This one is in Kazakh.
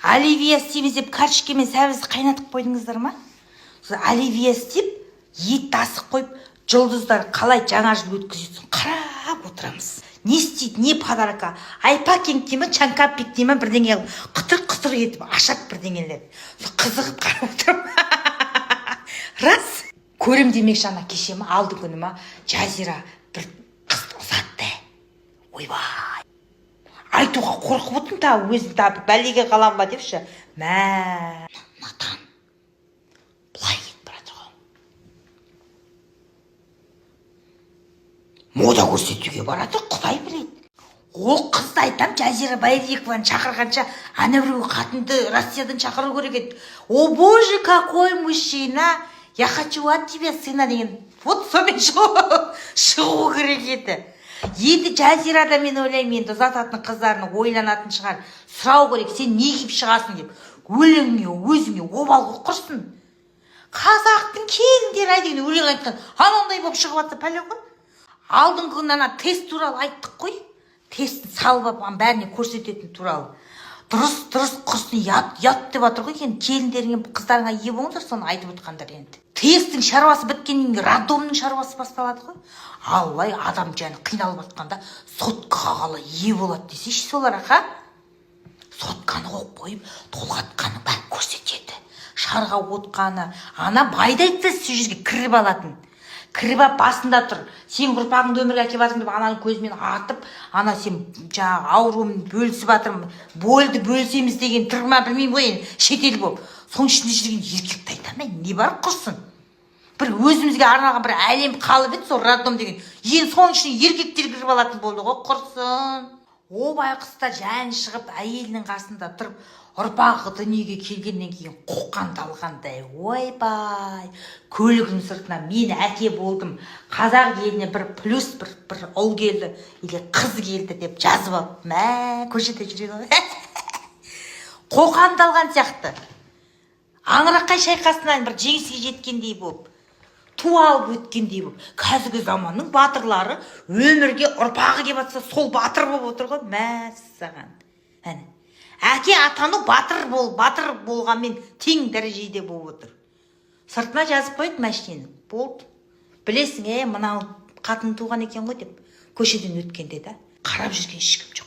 Оливье істейміз деп, картошка мен сәбізді қайнатып қойдыңыздар ма? Сол оливье істеп, етті асып қойып, жұлдыздар қалай жаңа жыл өткізеді, соны қарап отырамыз. Не істейді, не подарка, айпакинг дей ма, чанкапик дей ма, бірдеңе қылып, қытыр қытыр етіп ашады бірдеңелер. Сол қызығып қарап отырамын. Рас көрем демекші, ана кеше ма, алды күні ма, Жазира бір қызды ұзатты. Ойбай, айтуға қорқып отырмын, тағы өзім тағы бәлеге қаламын ба депші. Мә, Натан былай кетіп бара жатыр ғой, мода көрсетуге барады, құдай біледі. Ол қызды айтам, Жазира Байбекованы шақырғанша, ана біреу қатынды Россиядан шақыру керек еді. «О боже, какой мужчина, я хочу от тебя сына» деген, вот сонымен шығу керек еді. Енді Жазира да, мен ойлаймын, енді ұзататын қыздарын ойланатын шығар. Сұрау керек: «Сен не киіп шығасың?» – деп. Өлеңіңе өзіңе обал ғой, құрсын. «Қазақтың келіндері ай» деген өлең айтқан анандай болып шығып жатса, пәле ғой. Алдыңғы күні ана тест туралы айттық қой, тестін салып алып, ана бәріне көрсететін туралы. Дұрыс, дұрыс, құрсын, ұят, ұят деп жатыр ғой. Енді келіндеріңе, қыздарыңа ие болыңдар, соны айтып отқандар. Енді тесттің шаруасы біткеннен кейін роддомның шаруасы басталады ғой. Аллай, адам жаны қиналып жатқанда соткаға қалай ие болады десейші солар. Аха, сотканы қойып қойып, толғатқаны бәрін көрсетеді, шарға отқаны. Ана байды айтса, сол жерге кіріп алатын, кіріп алып, басында тұр, «Сен ұрпағыңды өмірге әкеліп жатырмын» деп, ананың көзімен атып, ана «Сен жаңағы ауруын бөлісіп жатырмын, больді бөлісеміз» деген тұр ма, білмеймін ғой енді. Шетел болып, соның ішінде жүрген еркекті айтамын мен, не бар, құрсын. Бір өзімізге арналған бір әлем қалып еді, сол роддом деген. Енді соның ішіне еркектер кіріп алатын болды ғой, құрсын. О байқұста жан шығып, әйелінің қасында тұрып, ұрпағы дүниеге келгеннен кейін қоқандалғандай, ойбай, көлігінің сыртына «Мен әке болдым, қазақ еліне бір плюс, бір ұл келді или қыз келді» деп жазып алып, мә, көшеде жүреді ғой қоқандалған сияқты, Аңырақай шайқасынан бір жеңіске жеткендей болып, ту алып өткендей болып. Қазіргі заманның батырлары өмірге ұрпағы келіп жатса, сол батыр болып отыр ғой. Мәссаған, әне, әке атану батыр бол, батыр болғанмен тең дәрежеде болып отыр. Сыртына жазып қояды машинені, болды, білесің, е, мынау қатын туған екен ғой деп көшеден өткенде да қарап жүрген ешкім жоқ.